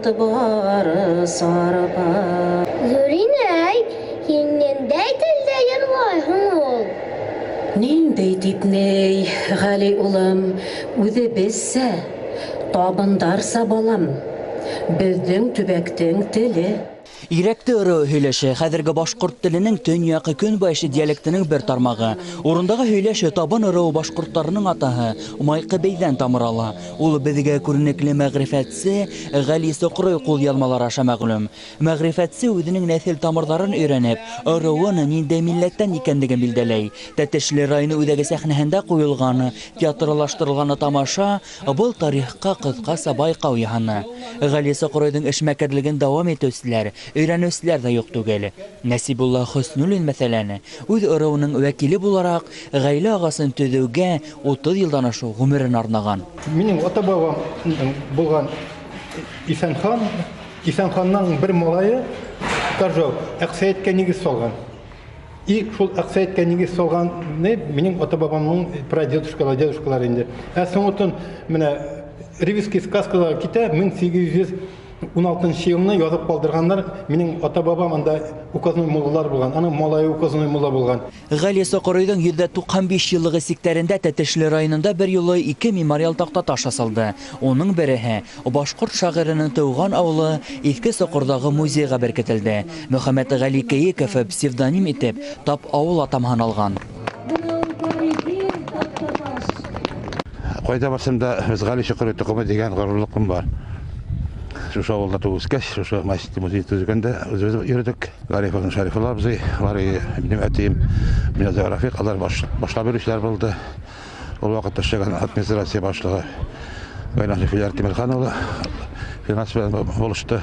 ат бар сарпа. Ҙур инәй, һин ниндәй телдә йырлайһың ул? Ниндәй тип ни, Ғәли улым, үҙебеҙсә, табындарса, балам, беҙҙең төбәктең теле. Ирәкте ырыуы һөйләше хәҙерге башҡорт теленең төньяҡ көнбайыш диалектының бер тармағы. Урындағы һөйләше табын ырыуы башҡорттарының атаһы Майҡы бейҙән тамыр ала. Ул беҙгә күренекле мәғрифәтсе Ғәли Соҡрой ҡулъяҙмалары аша мәғлүм. Мәғрифәтсе үҙенең нәҫел тамырҙарын өйрәнеп, ырыуын ниндәй милләттән икәнлеген билдәләй. Тәтешле районы үҙәге сәхнәһендә ҡуйылған театрлаштырылған тамаша был тарихҡа ҡыҫҡаса байҡау яһаны. Ғәли Соҡройҙың эшмәкәрлеген дауам итеүселәр, өйрәнеүселәр ҙә юҡ түгел. Нәсибулла Хөснуллин, мәҫәлән, үҙ ырыуының вәкиле булараҡ ғаилә ағасын төҙөүгә 30 йылдан ашыу ғүмерен арнаған. Минең ата-бабам булған Исәнхан, Исәнханның бер малайы Торжок Аҡсәйеткә нигеҙ салған. И шул Аҡсәйеткә нигеҙ салған минең ата-бабамның прадедушкалар, дедушкалар инде. Ә соңотон менә Ревизский сказкалар китә 1816 йылны яҙып ҡалдырғандар. Минең ата-бабам анда указной муллалар булған, аның малайы указной мулла булған. Ғәли Соҡоройҙоң 195 йыллығы сиктәрендә Тәтешле районында бер юлы 2 мемориал таҡтаташ асылды. Уның береһе башҡорт шағирының тыуған ауылы Иҫке Соҡорҙағы музейға беркетелде. Мөхәммәтғәли Кейеков псевдоним итеп тап ауыл атамаһын алған. Ҡайҙа барсам да беҙ Ғәли Соҡорой тоҡомо тигән ғорурлыҡым бар. Шушы ауылда тыуып үҫкәс, шушы мәсет музей төҙөгәндә үҙебеҙ йөрөдөк. Ғариф Шәрифулла абзый, Ғари минең әтием Мирза Рафиҡ, алар башлап йөрөүселәр булды. Ул ваҡытта эшләгән администрация башлығы Ғайнаш Филәр Тимерхан улы финанс менән булышты.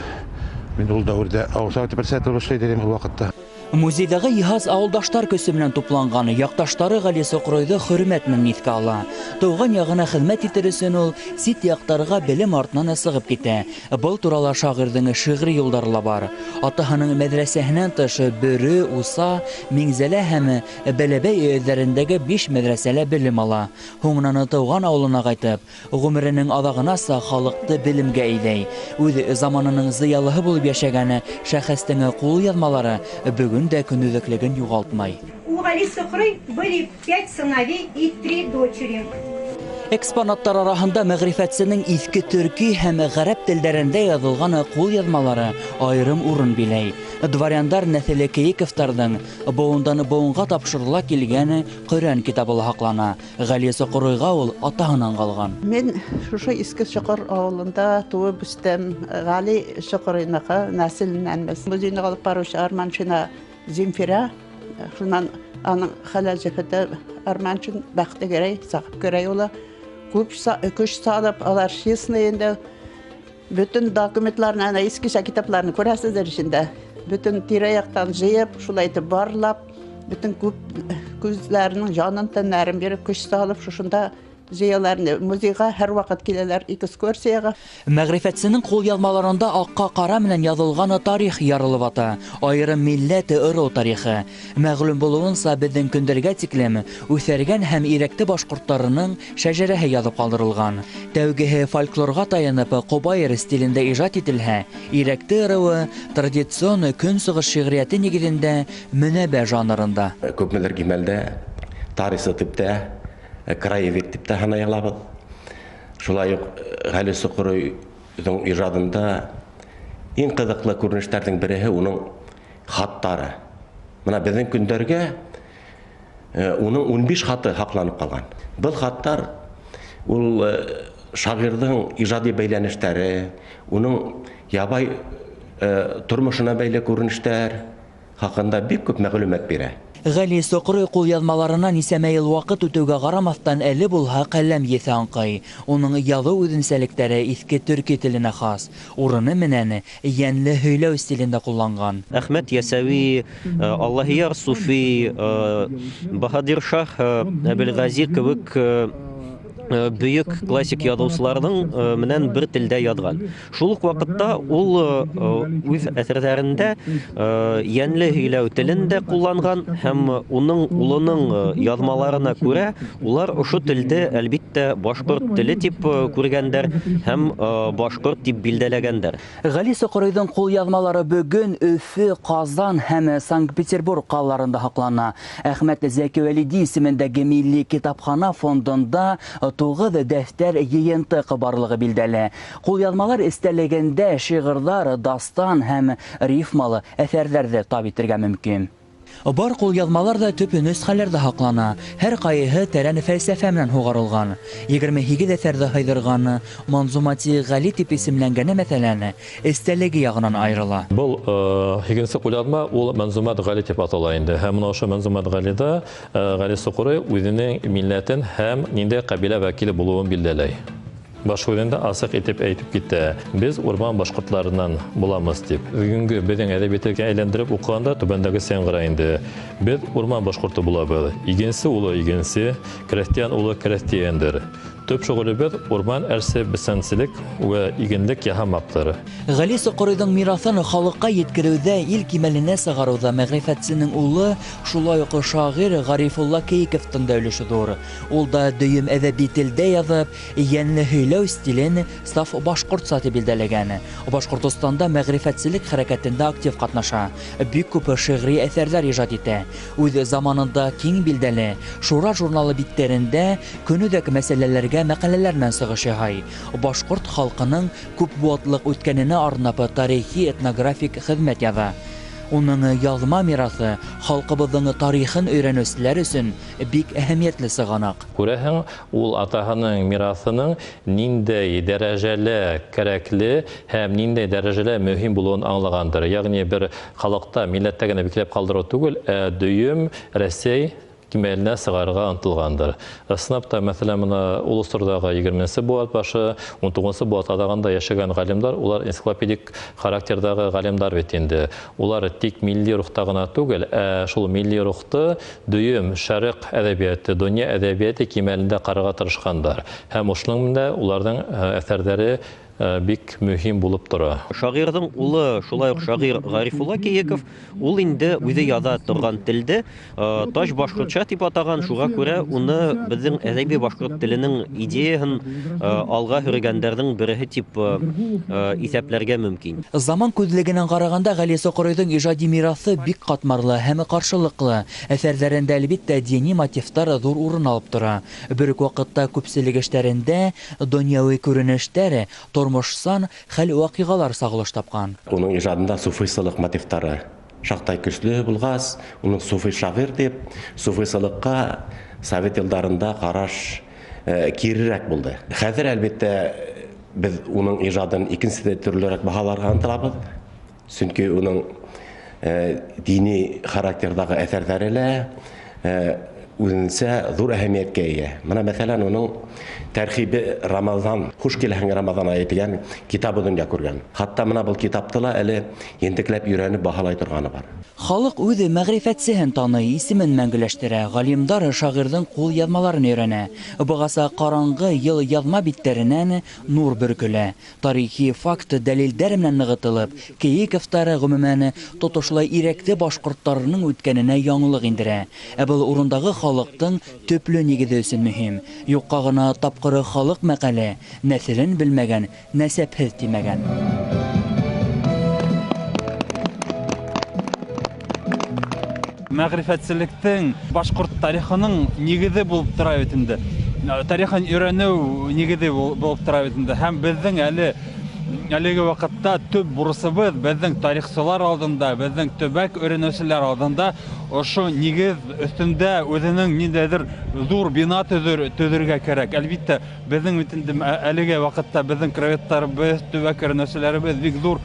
Мин ул дәүерҙә ауыл советы председателе булып эшләй инем ул ваҡытта. Музейҙағы йыһаз ауылдаштар көсө менән тупланған, яҡташтары Ғәли Соҡройҙо хөрмәт менән иҫкә ала. Тыуған яғына хеҙмәт итер өсөн ул сит яҡтарға белем артынан сығып китә. Был турала шағирҙың шиғри юлдары ла бар. Атаһының мәҙрәсәһенән тыш Бөрө, Уса, Миңзәлә һәм Бәләбәй өйҙәрендәге 5 мәҙрәсәлә белем ала. Һуңынан тыуған ауылына ҡайтып, ғүмеренең аҙағынаса халыҡты белемгә әйҙәй. Үҙ заманының зыялыһы булып йәшәгән шәхестең ҡулъяҙмалары бөгөн дә көнүҙәклеген юғалтмай. У Гали Сухры были 5 сыновей и 3 дочери. Экспонаттар араһында мәғрифәтсенең иҫке төрки һәм ғәрәп телдәрендә яҙылған ҡулъяҙмалары айырым урын биләй. Дворяндар нәҫеле Кейековтарҙың быуындан быуынға тапшырыла килгән Ҡөрьән китабы ла һаҡлана. Ғәли Соҡоройға ул атаһынан ҡалған. Мин шушы Иҫке Соҡор ауылында тыуып үҫтем. Ғәли Соҡоройныҡы нәҫеленәнбеҙ. Музейны алып барыусы Арманшина Земфира, шунан аның хәләл җефете Арманшин Бәхтегәрәй, Сәхипгәрәй улы күп көс салып, алар честный инде. Бөтен документларны, әнә искечә китапларны күрәсездер эчендә. Бөтен тирә-яктан җыеп, шулай итеп барлап, бөтен күп күзләренең җанын, тәннәрен биреп көч салып, шушында җыялар. Музейга һәр вакыт киләләр экскурсиягә. Мәғрифәтсенең ҡулъяҙмаларында аҡҡа ҡара менән яҙылған тарих ярылып ата. Айырым милләт ырыу тарихы. Мәғлүм булыуынса, беҙҙең көндәргә тиклем үҫәргән һәм ирәкте башҡорттарының шәжәрәһе яҙып ҡалдырылған. Тәүгеһе фольклорға таянып ҡобайыр стилендә ижад ителһә, ирәкте ырыуы традицион көнсығыш шиғриәте нигеҙендә мөнәбә жанрында. Күпмелер кимәлдә тарихсы типтә, краевед тип тә һанай алабыҙ. Шулай уҡ Ғәли Соҡоройҙоң ижадында иң ҡыҙыҡлы күренештәрҙең береһе уның хаттары. Бына беҙҙең көндәргә уның 15 хаты һаҡланып ҡалған. Был хаттар ул шағирҙың ижади бәйләнештәре, уның ябай тормошона бәйле күренештәр хаҡында бик күп мәғлүмәт бирә. Ғәли Соҡорой ҡулъяҙмаларына нисәмә йыл ваҡыт үтеүгә ҡарамаҫтан әле булһа ҡәләм еҫе аңҡый. Уның яҙыу үҙенсәлектәре иҫке төрки теленә хас. Урыны менән йәнле һөйләү стилендә ҡулланған. Әхмәт Ясәви, Аллаһияр Суфи, Баһадир Шах, Әбелғази кеүек бөйөк классик яҙыусыларҙың менән бер телдә яҙған. Шул уҡ ваҡытта ул үҙ әҫәрҙәрендә йәнле һөйләү телен дә ҡулланған һәм уның улының яҙмаларына күрә улар ошо телде әлбиттә башҡорт теле тип күргәндәр һәм башҡорт тип билдәләгәндәр. Ғәли Соҡоройҙоң ҡулъяҙмалары бөгөн Өфө, Ҡазан һәм Санкт-Петербург ҡалаларында һаҡлана. Әхмәт Зәки Вәлиди исемендәге Милли китапхана фондында 9 дәфтәр йыйынтыҡ барлығы билдәле. Ҡулъяҙмалар эстәлегендә шиғырҙар, дастан һәм рифмалы әҫәрҙәрҙе тап итергә мөмкин. Бар ҡулъяҙмалар ҙа төп нөсхәләрҙә һаҡлана. Һәр ҡайһыһы тәрән фәлсәфә менән һуғарылған. 28 әҫәрҙе һыйҙырған Манзумати Ғәли тип исемләнгәне, мәҫәлән, эстәлеге яғынан айырыла. Был 8-нсе ҡулъяҙма ул Манзумат Ғәли тип атала инде. Һәм мына ошо Манзумат Ғәлиҙә Ғәли Соҡорой үҙенең милләтен һәм ниндәй ҡәбилә вәкиле булыуын билдәләй. Баш һүҙендә асыҡ итеп әйтеп китә: "Беҙ урман башҡортларынан буламыз" тип. Бөгөнгө беҙҙең әҙәби телгә әйләндереп уҡығанда түбәндәгесә яңғырай инде: "Беҙ урман башҡорто булабыҙ. Игенсе улы игенсе, крәҫтиән улы крәҫтиәндер. Төп шөғөлөбөҙ урман әрсе бесәнселек вә игенлек яһамаҡтыр." Ғәли Соҡоройҙоң мираҫын халыҡҡа еткереүҙә, ил кимәленә сығарыуҙа мәғрифәтсенең улы, шулай уҡ шағир Ғарифулла Кейиковтың да өлөшө ҙур. Ул да дөйөм әҙәби телдә яҙып, йәнле һөйләү стилен саф башҡортса тип билдәләгән. Башҡортостанда мәғрифәтселек хәрәкәтендә актив ҡатнаша, бик күп шиғри әҫәрҙәр ижад итә. Үҙ заманында киң билдәле Шура журналы биттәрендә көнүҙәк мәсьәләләргә мәҡәләләр менән сығыш яһай. Башҡорт халҡының күп быуатлыҡ үткәненә арнап тарихи этнографик хеҙмәт яҙа. Уның яҙма мираҫы халҡыбыҙҙың тарихын өйрәнеүселәр өсөн бик әһәмиәтле сығанаҡ. Күрәһең, ул атаһының мираҫының ниндәй дәрәжәлә кәрәкле һәм ниндәй дәрәжәлә мөһим булыуын аңлағандыр. Йәғни бер халыҡта, милләттә генә бикләп ҡалдырыу түгел, ә дөйөм Рәсәй кимәленә сығарырға ынтылғандыр. Ысынлап та, мәҫәлән, мына Улусторҙағы 20-нсе быуат башы, 19-нсы быуат аҙағында йәшәгән ғалимдар, улар энциклопедик характерҙағы ғалимдар бит инде. Улар тик милли рухта ғына түгел, ә шул милли рухты дөйөм шәрыҡ әҙәбиәте, донъя әҙәбиәте кимәлендә ҡарарға тырышҡандар. Һәм ошоноң менән уларҙың әҫәрҙәре бик мөһим булып тора. Шағирҙың улы, шулай уҡ шағир Ғарифулла Кейеков, ул инде үҙе яҙа торған телде таш башҡортса тип атаған, шуға күрә уны беҙҙең әҙәби башҡорт теленең идеяһын алға һөргәндәрҙең береһе тип иҫәпләргә мөмкин. Заман күҙлегенән ҡарағанда Ғәли Соҡоройҙоң ижади мираҫы бик ҡатмарлы һәм ҡаршылыҡлы. Әҫәрҙәрендә әлбиттә дини мотивтар ҙур урын алып тора. Бер үк ваҡытта күпселек эштәрендә донъяуи күренештәр, тормошсан хәл-ваҡиғалар сағылыш тапҡан. Уның ижадында суфисылыҡ мотивтары шаҡтай көслө булғас, уның суфи шағир тип, суфисылыҡҡа совет йылдарында ҡараш кирерәк булды. Хәҙер әлбиттә беҙ уның ижадын икенсе төрлөрәк баһаларға ынтылабыҙ. Сөнки уның дини характерҙағы әҫәрҙәре лә үҙенсә ҙур әһәмиәткә эйә. Мына мәҫәлән, уның Тәрхибе Рамазан, Хуш киләһең Рамазан айы тигән китабы донъя күргән. Хатта мына был китапты ла әле ентекләп өйрәнеп баһалай торғаны бар. Халыҡ үҙе мәғрифәтсеһен таный, исемен мәңгеләштерә. Ғалимдар шағирҙың ҡул яҙмаларын өйрәнә. Бығаса ҡараңғы йыл яҙма биттәренән нур бөркөлә. Тарихи факт дәлилдәр менән нығытылып, Кейиковтары ғөмүмән тотошлай ирәкте башҡорттарының үткәненә яңылыҡ индерә. Ә был урындағы халыҡтың төплө нигеҙе өсөн мөһим. Юҡҡа ғына тапҡыры халыҡ мәҡәле нәҫелен белмәгән, нәсәпһеҙ тимәгән. Мәғрифәтселектең башҡорт тарихының нигеҙе булып тора бит инде. Тарихын өйрәнеү нигеҙе булып тора бит инде. Һәм беҙҙең әлеге ваҡытта төп бурысыбыҙ беҙҙең тарихсылар алдында, беҙҙең төбәк өйрәнеүселәр алдында ошо нигеҙ өҫтөндә үҙенең ниндәйҙер ҙур бина төҙөргә кәрәк. Әлбиттә, беҙҙең бит инде әлеге ваҡытта беҙҙең краеведтарыбыҙ, төбәк өйрәнеүселәребеҙ бик ҙур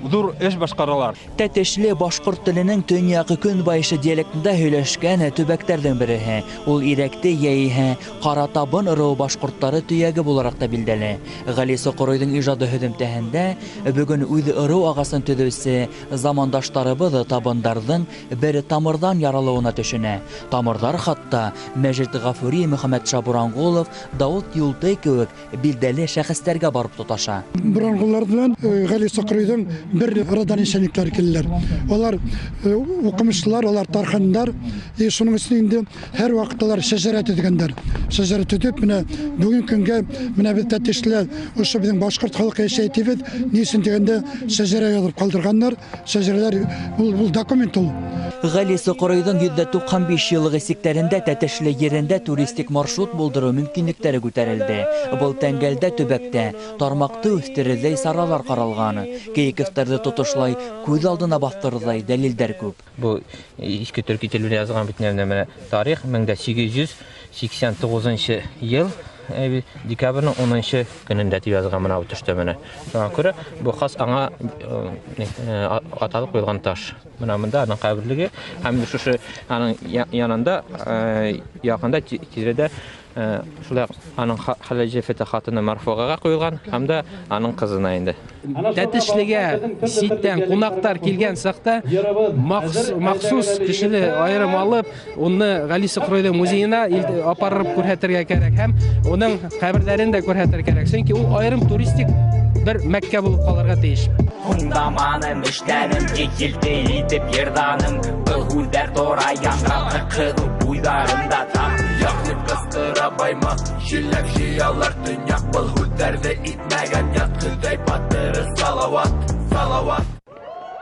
ҙур эш башҡаралар. Тәтешле башҡорт теленең төньяҡ көнбайышы диалектында һөйләшкән төбәктәрҙең береһе. Ул Ирәкте йәиһә Ҡаратабын ырыуы башҡорттары төйәге булараҡ та билдәле. Ғәли Соҡоройҙоң ижады һөҙөмтәһендә бөгөн үҙ ырыу ағасын төҙөүсе замандаштарыбыҙ табындарҙың бер тамырҙан яралыуына төшөнә. Тамырҙар хатта Мәжит Ғафури, Мөхәммәтша Буранғолов, Дауыт Юлтай кеүек билдәле шәхестәргә барып тоташа. Буранғоллар менән Ғәли Соҡоройҙоң бер родоначальниктар килделәр. Алар уҡымышлылар, алар тархандар. Шуның өсөн инде һәр ваҡытта алар шәжәрә төҙөгәндәр. Шәжәрә төҙөп, менә бөгөн көнгә менә беҙ Тәтешле ошо беҙҙең башҡорт халҡы йәшәй тибеҙ. Ни өсөн тигәндә шәжәрә яҙып ҡалдырғандар. Шәжәрәләр ул документ ул. Ғәли Соҡоройҙоң 195 йыллығы сиктәрендә Тәтешле ерендә туристик маршрут булдырыу мөмкинлектәре күтәрелде. Был тәңгәлдә төбәктә тармаҡты үҫтерерҙәй саралар ҡаралған. Кейековтарҙы тотошлай күҙ алдына баҫтырырҙай дәлилдәр күп. Был иҫке төрки телендә яҙылған бит менә тарих 1889 йыл декабрьнең 10 көнөндә тип яҙылған менә бу төштә менә. Шуңа күрә бу хас аңа аталып ҡуйылған таш. Менә монда аның ҡәберлеге һәм шушы аның янында яҡында тирәдә шулай аның хәләл җефете хатыны Марфуғаға ҡуйылған һәм дә аның ҡыҙына инде. Тәтешлегә ситтән ҡунаҡтар килгән саҡта махсус кешене айырым алып, уны Ғәли Соҡоройҙоң музейына апарып күрһәтергә кәрәк һәм уның ҡәберҙәрен дә күрһәтергә кәрәк. Сөнки ул айырым туристик бер мәккә булып ҡалырға тейеш. Һуңдаманым, эшләнем, килте итеп йырҙаным. Был һүҙҙәр тора яңғырап, ҡыҙыу буйҙарында тап. Яҡлып ҡысҡыра баймаҡ, шилләп йыялар төньяҡ. Был һүҙҙәрҙе итмәгән ят, ҡыҙҙай батыры Салауат, Салауат.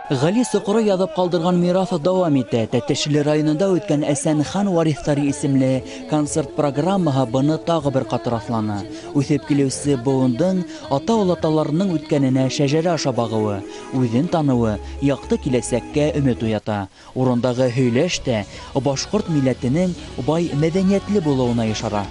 Ғәли Соҡорой яҙып ҡалдырған мираҫ дауам итә. Тәтешле районында үткән Әсәнхан вариҫтары исемле концерт программаһы быны тағы бер ҡат раҫланы. Үҫеп килеүсе быуындың ата-олаталарының үткәненә шәжәрә аша бағыуы, үҙен таныуы яҡты киләсәккә өмөт уята. Урындағы һөйләш тә башҡорт милләтенең бай мәҙәниәтле булыуына ишара.